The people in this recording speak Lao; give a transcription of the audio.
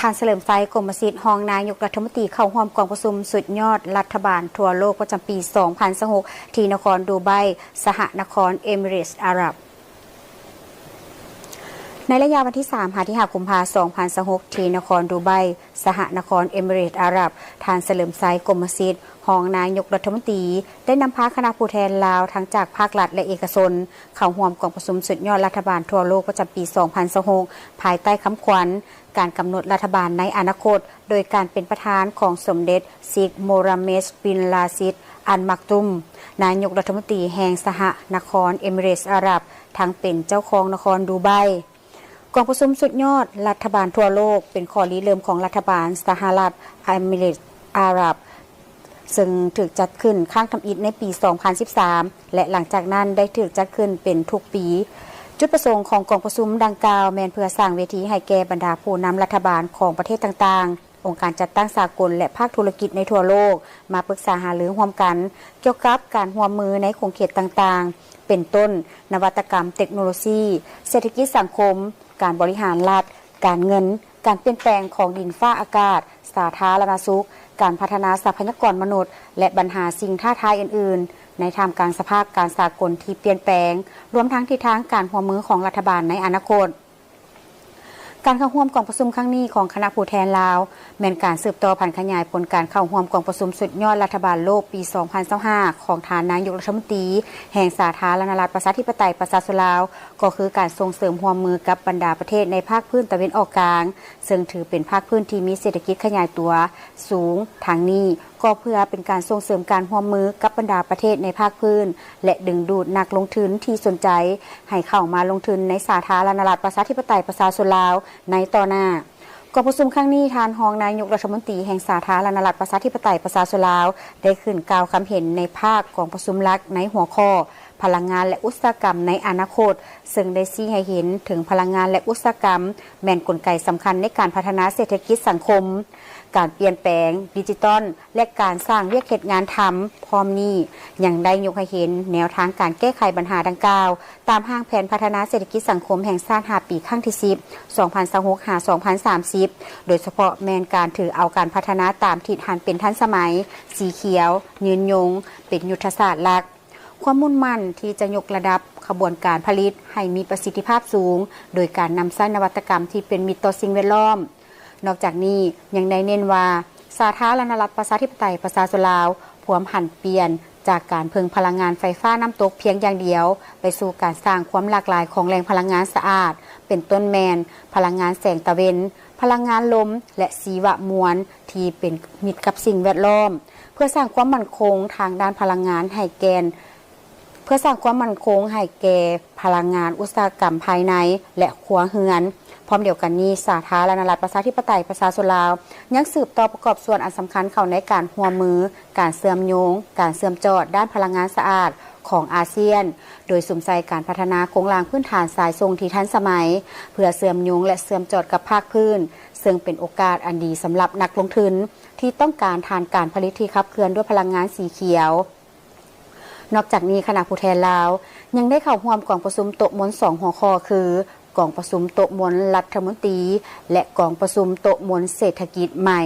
ທ່ານ ສະເຫຼີມໄຊ ກົມມະສິດ ຮອງນາຍົກລັດຖະມົນຕີ ເຂົ້າຮ່ວມກອງປະຊຸມສຸດຍອດລັດຖະບານທົ່ວໂລກປະຈຳປີສອງພັນຊາວຫົກ ທີ່ນະຄອນດູໄບ ສະຫະນະຄອນເອມິເຣດສອາຣັບ. ໃນໄລຍະວັນທີສາມຫາທີຫ້າກຸມພາສອງພັນຊາວຫົກ ທີ່ນະຄອນດູໄບ ສະຫະນະຄອນເອມິເຣດສອາຣັບ, ທ່ານ ສະເຫຼີມໄຊ ກົມມະສິດ ຮອງນາຍົກລັດຖະມົນຕີ ໄດ້ນຳພາຄະນະຜູ້ແທນລາວ ທັງຈາກພາກລັດ ແລະ ເອກະຊົນ ເຂົ້າຮ່ວມກອງປະຊຸມສຸດຍອດລັດຖະບານທົ່ວໂລກປະຈຳປີສອງພັນຊາວຫົກ ພາຍໃຕ້ຄຳຂວັນ ການກຳນົດລັດຖະບານໃນອະນາຄົດ ໂດຍການເປັນປະທານຂອງສົມເດັດ ເຊກ ໂມຮຳເມັດ ບິນ ຣາຊິດ ອັນ ມັກຕຸມ ນາຍົກລັດຖະມົນຕີແຫ່ງສະຫະນະຄອນເອມິເຣດສອາຣັບ ທັງເປັນເຈົ້າຄອງນະຄອນດູໄບ. ກອງປະຊຸມສຸດຍອດລັດຖະບານທົ່ວໂລກ ເປັນຂໍ້ລິເລີ່ມຂອງລັດຖະບານສະຫະລັດເອມິເຣດສອາຣັບ ເຊິ່ງຖືກຈັດຂຶ້ນຄັ້ງທຳອິດໃນປີສອງພັນສິບສາມ ແລະ ຫຼັງຈາກນັ້ນໄດ້ຖືກຈັດຂຶ້ນເປັນທຸກປີ. ຈຸດປະສົງຂອງກອງປະຊຸມດັ່ງກ່າວ ແມ່ນເພື່ອສ້າງເວທີໃຫ້ແກ່ບັນດາຜູ້ນຳລັດຖະບານຂອງປະເທດຕ່າງໆ, ອົງການຈັດຕັ້ງສາກົນ ແລະ ພາກທຸລະກິດໃນທົ່ວໂລກ ມາປຶກສາຫາລືຮ່ວມກັນ ກ່ຽວກັບການຮ່ວມມືໃນຂົງເຂດຕ່າງໆ ເປັນຕົ້ນ ນະວັດຕະກຳເຕັກໂນໂລຊີ, ເສດຖະກິດສັງຄົມ, ການບໍລິຫານລັດ, ການເງິນ, ການປ່ຽນແປງຂອງດິນຟ້າອາກາດ, ສາທາລະນະສຸກ, ການພັດທະນາຊັບພະຍາກອນມະນຸດ ແລະ ບັນຫາສິ່ງທ້າທາຍອື່ນໆ ໃນທ່າມກາງສະພາບການສາກົນທີ່ປ່ຽນແປງ, ລວມທັງທິດທາງການຮ່ວມມືຂອງລັດຖະບານໃນອະນາຄົດ. ການເຂົ້າຮ່ວມກອງປະຊຸມຄັ້ງນີ້ຂອງຄະນະຜູ້ແທນລາວ ແມ່ນການສືບຕໍ່ຜັນຂະຫຍາຍຜົນການເຂົ້າຮ່ວມກອງປະຊຸມສຸດຍອດລັດຖະບານໂລກປີສອງພັນຊາວຫ້າ ຂອງທ່ານນາຍົກລັດຖະມົນຕີແຫ່ງສາທາລະນະລັດປະຊາທິປະໄຕປະຊາຊົນລາວ, ກໍຄືການສົ່ງເສີມຮ່ວມມືກັບບັນດາປະເທດໃນພາກພື້ນຕາເວັນອອກກາງ, ເຊິ່ງຖືເປັນພາກພື້ນທີ່ມີເສດຖະກິດຂະຫຍາຍຕົວສູງ. ທັງນີ້ກໍເພື່ອເປັນການສົ່ງເສີມການຮ່ວມມືກັບບັນດາປະເທດໃນພາກພື້ນ ແລະ ດຶງດູດນັກລົງທຶນທີ່ສົນໃຈໃຫ້ເຂົ້າມາລົງທຶນໃນສາທາລະນະລັດປະຊາທິປະໄຕປະຊາຊົນລາວໃນຕໍ່ໜ້າ. ກອງປະຊຸມຄັ້ງນີ້, ທ່ານຮອງນາຍົກລັດຖະມົນຕີແຫ່ງສາທາລະນະລັດປະຊາທິປະໄຕປະຊາຊົນລາວ ໄດ້ຂຶ້ນກ່າວຄຳເຫັນໃນພາກກອງປະຊຸມຫຼັກໃນຫົວຂໍ້ ພະລັງງານ ແລະ ອຸດສາຫະກຳໃນອະນາຄົດ, ເຊິ່ງໄດ້ຊີ້ໃຫ້ເຫັນເຖິງພະລັງງານ ແລະ ອຸດສາຫະກຳ ແມ່ນກົນໄກສຳຄັນໃນການພັດທະນາເສດຖະກິດສັງຄົມ, ການປ່ຽນແປງດິຈິຕອນ ແລະ ການສ້າງວຽກເຮັດງານທຳ. ພ້ອມນີ້ຍັງໄດ້ຍົກໃຫ້ເຫັນແນວທາງການແກ້ໄຂບັນຫາດັ່ງກ່າວ ຕາມຮ່າງແຜນພັດທະນາເສດຖະກິດສັງຄົມແຫ່ງຊາດຫ້າປີ ຄັ້ງທີສິບ ສອງພັນຊາວຫົກ ຫາ ສອງພັນສາມສິບ ໂດຍສະເພາະແມ່ນການຖືເອົາການພັດທະນາຕາມທິດຫັນເປັນທັນສະໄໝ, ສີຂຽວ, ຍືນຍົງ ເປັນຍຸດທະສາດຫຼັກ. ຄວາມມຸ່ງໝັ້ນທີ່ຈະຍົກລະດັບຂະບວນການຜະລິດໃຫ້ມີປະສິດທິພາບສູງ ໂດຍການນຳໃຊ້ນະວັດຕະກຳທີ່ເປັນມິດຕໍ່ສິ່ງແວດລ້ອມ. ນອກຈາກນີ້ຍັງໄດ້ເນັ້ນວ່າ ສາທາລະນະລັດປະຊາທິປະໄຕປະຊາຊົນລາວ ພວມຫັນປ່ຽນຈາກການເພິ່ງພະລັງງານໄຟຟ້ານ້ຳຕົກພຽງຢ່າງດຽວ ໄປສູ່ການສ້າງຄວາມຫຼາກຫຼາຍຂອງແຫຼ່ງພະລັງງານສະອາດ, ເປັນຕົ້ນແມ່ນພະລັງງານແສງຕາເວັນ, ພະລັງງານລົມ ແລະ ຊີວະມວນທີ່ເປັນມິດກັບສິ່ງແວດລ້ອມ, ເພື່ອສ້າງຄວາມໝັ້ນຄົງທາງດ້ານພະລັງງານໃຫ້ແກ່ນ ເພື່ອສ້າງຄວາມໝັ້ນຄົງໃຫ້ແກ່ພະລັງງານອຸດສາຫະກຳພາຍໃນ ແລະ ຄົວເຮືອນ. ພ້ອມດຽວກັນນີ້, ສາທາລະນະລັດປະຊາທິປະໄຕປະຊາຊົນລາວ ຍັງສືບຕໍ່ປະກອບສ່ວນອັນສຳຄັນເຂົ້າໃນການຮ່ວມມື, ການເຊື່ອມໂຍງ, ການເຊື່ອມຈອດດ້ານພະລັງງານສະອາດຂອງອາຊຽນ, ໂດຍສຸມໃສ່ການພັດທະນາໂຄງລ່າງພື້ນຖານສາຍສົ່ງທີ່ທັນສະໄໝ ເພື່ອເຊື່ອມໂຍງ ແລະ ເຊື່ອມຈອດກັບພາກພື້ນ, ເຊິ່ງເປັນໂອກາດອັນດີສຳລັບນັກລົງທຶນທີ່ຕ້ອງການຖານການຜະລິດທີ່ຂັບເຄື່ອນດ້ວຍພະລັງງານສີຂຽວ. ນອກຈາກນີ້, ຄະນະຜູ້ແທນລາວຍັງໄດ້ເຂົ້າຮ່ວມກອງປະຊຸມໂຕະມົນສອງຫົວຂໍ້ຄື ກອງປະຊຸມໂຕະມົນລັດຖະມົນຕີ ແລະ ກອງປະຊຸມໂຕະມົນເສດຖະກິດໃໝ່.